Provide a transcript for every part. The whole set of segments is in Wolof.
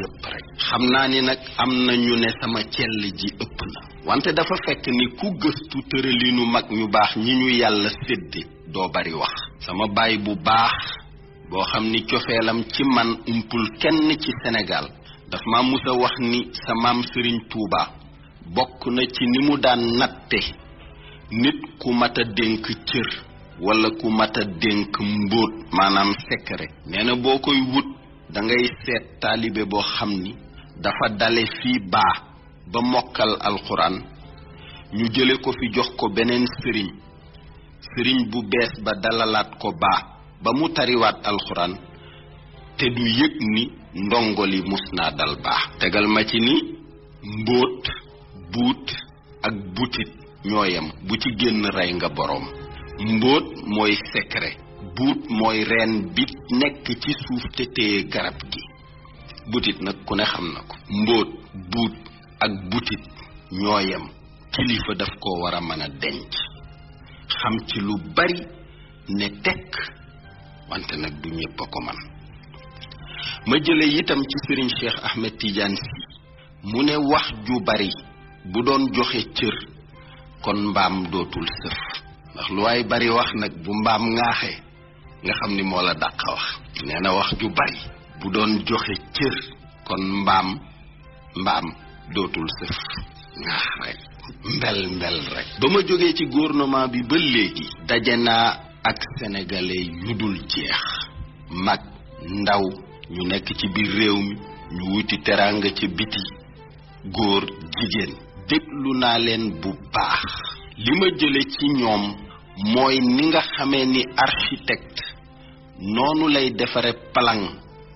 ñëpp rek. xam naa ni nag am na ñu ne sama cell ji ëpp na wante dafa fekk ni ku gëstu tëralinu mag ñu baax ñi ñu yàlla sédde doo bari wax. sama baay bu baax boo xam ni cofeelam ci man umpul kenn ci Sénégal daf ma musa wax ni sa maam Serigne Touba bokk na ci ni mu daan natte nit ku mat a dénk cër wala ku mat a dénk mbóot maanaam secret. nee na boo koy wut da ngay seet taalibe boo xam ni dafa dale fii baa ba mokkal alxuraan ñu jële ko fi jox ko beneen sëriñ bu bees ba dalalaat ko baa ba mu tariwaat alxuraan te du yëg ni ndongoli mus naa dal baa. tegal ma ci ni mbóot buut ak butit ñooyam bu ci génn rey nga boroom. mbóot mooy secret, buut mooy reen bi nekk ci suuf te téye garab gi. butit nag ku ne xam na ko. mbóot buut ak butit ñooyam kilifa daf ko war a mën a denc xam ci lu bari ne tekk wante nag du ñépp a ko man. ma jële itam ci Serigne Cheikh Ahmed Tidiane Sy mu ne wax ju bari bu doon joxe cër kon mbaam dootul sëf. ndax lu waay bari wax nag bu mbaam ŋaaxee nga xam ni moo la dàq wax. nee na wax ju bari bu doon joxe cër kon mbaam dootul sëf ŋaax rek mbel rek. ba ma jógee ci gouvernement bi ba léegi daje naa ak sénégalais yu dul jeex, mag ndaw ñu nekk ci biir réew mi ñu wuti teraanga ca biti, góor jigéen. déglu naa leen bu baax. li ma jële ci ñoom mooy ni nga xamee ni architecte noonu lay defare plan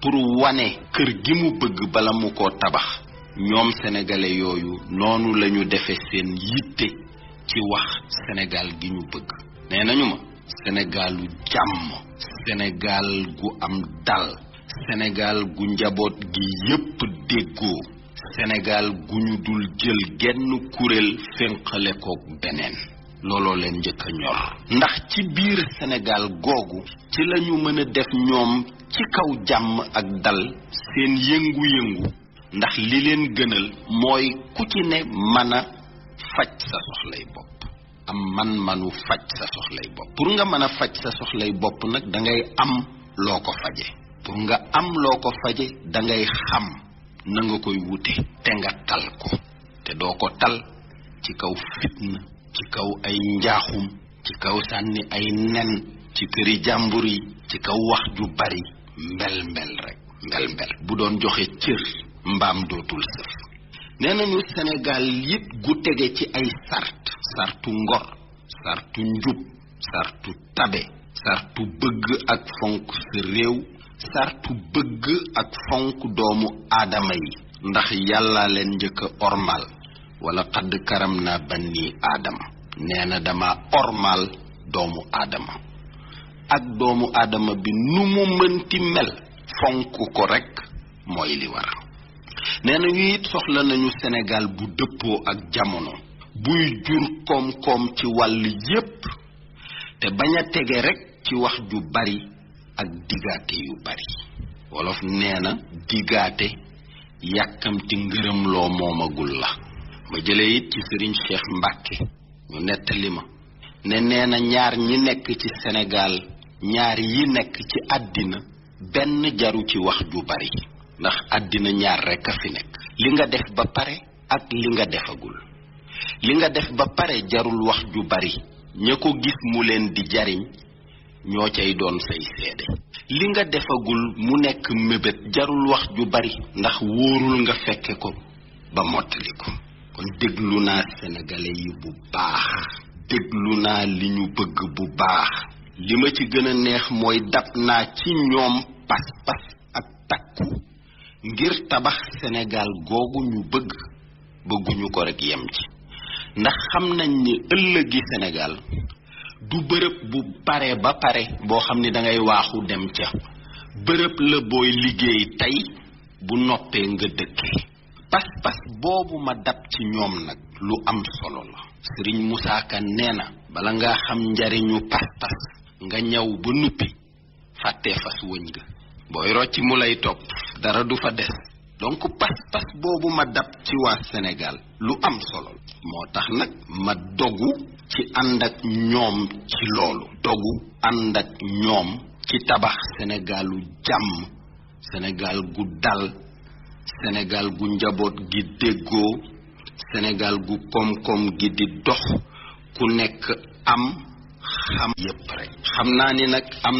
pour wane kër gi mu bëgg bala mu ko tabax. ñoom sénégalais yooyu noonu lañu defe seen yitte ci wax Sénégal gi ñu bëgg. nee nañu ma Sénégalu jàmm, Sénégal gu am dal, Sénégal gu njaboot gi yépp déggoo, Sénégal gu ñu dul jël genn kuréel fénqale ko beneen. looloo leen njëkk a ñor. ndax ci biir Sénégal googu ci lañu mën a def ñoom ci kaw jàmm ak dal seen yëngu-yëngu. ndax li leen gënal mooy ku ci ne mën a faj sa soxlay bopp, am man-manu faj sa soxlay bopp. pour nga mën a faj sa soxlay bopp nag da ngay am loo ko faje. pour nga am loo ko faje da ngay xam na nga koy wute te nga tal ko. te doo ko tal ci kaw fitna, ci kaw ay njaaxum, ci kaw sànni ay nen ci këri jàmbur yi, ci kaw wax ju bari mbel rek mbel. bu doon joxe cër mbaam dootul sëf. nee nañu Sénégal yit gu tege ci ay sartu ngor, sartu njub, sartu tabe, sartu bëgg ak fonk sa réew, sartu bëgg ak fonk doomu aadama yi. ndax yàlla leen njëkk a ormal wala xadd karam na banni aadama. nee na dama ormal doomu aadama ak doomu aadama bi nu mu mënti mel fonk ko rek mooy li war. nee na ñu it soxla nañu Sénégal bu dëppoo ak jamono, buy jur koom-koom ci wàll yépp te bañ a tege rek ci wax ju bari ak digaate yu bari. wolof nee na digaate yàkkamti ngërëm loo moomagul la. ma jële it ci Serigne Cheikh Mbacke ñu nettali ma ne nee na ñaar ñi nekk ci Sénégal, ñaar yi nekk ci àddina benn jaru ci wax ju bari. ndax àddina ñaar rekk a fi nekk, li nga def ba pare ak li nga defagul. li nga def ba pare jarul wax ju bari, ña ko gis mu leen di jariñ ñoo cay doon say seede. li nga defagul mu nekk mébét jarul wax ju bari, ndax wóorul nga fekke ko ba mottali ko. kon déglu naa sénégalais yi bu baax, déglu naa li ñu bëgg bu baax. li ma ci gën a neex mooy dab naa ci ñoom pas-pas ak takku ngir tabax Sénégal googu ñu bëgguñu ko rek yem ci. ndax xam nañ ni ëllëgi Sénégal du bërëb bu pare ba pare boo xam ni da ngay waaxu dem ca. bërëb la booy liggéey tey bu noppee nga dëkkee. pas-pas boobu ma dab ci ñoom nag lu am solo la. Serigne Moussa Ka nee na bala nga xam njariñu pas-pas nga ñëw ba nuppi fàttee fas wëñ nga. booy rocci mu lay topp dara du fa des donc pas-pas boobu ma dab ci waa Sénégal lu am solo moo tax nag ma dogu ci ànd ak ñoom ci loolu dogu ànd ak ñoom ci tabax Sénégalu jàmm Sénégal gu dal Sénégal gu njaboot gi déggoo Sénégal gu koom-koom gi di dox ku nekk am xam yépp rek xam naa ni nag am